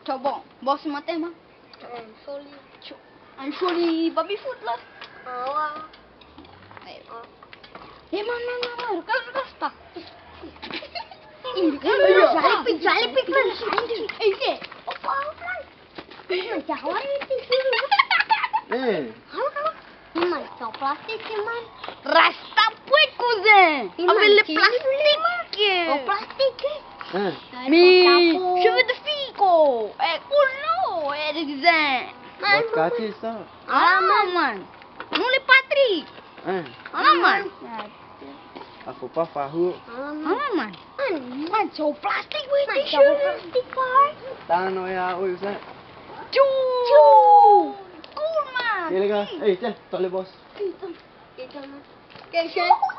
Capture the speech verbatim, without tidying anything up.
Ciao, bon, bon, ce matin, ma. Un joli. Ciao. Un joli baby-foot, là. Ah ouais. Eh. Ah. Eh, man, man, man, man, regarde, regarde ça. Eh, regarde, regarde ça. J'allais piquer, j'allais piquer. Eh, eh. Hop là, hop là. Eh. Maman, c'est en plastique, maman. Rasta pouet, cousin. Avec le plastique. En plastique. Hein. Mais cheveux de fille, quoi. Eh, cool, non, eh, les cousins. What's that, ça? Ah, maman. Nous, les Patrick. Hein. Ah, maman. Ah, faut pas faire haut. Ah, maman. Man, c'est en plastique, oui, tes cheveux. Tano ya, oui, ça. Tchou. Tchou. Cool, man. Et les gars, hey, tiens, toi le boss. Putain. Putain, man. Qu'est-ce que c'est?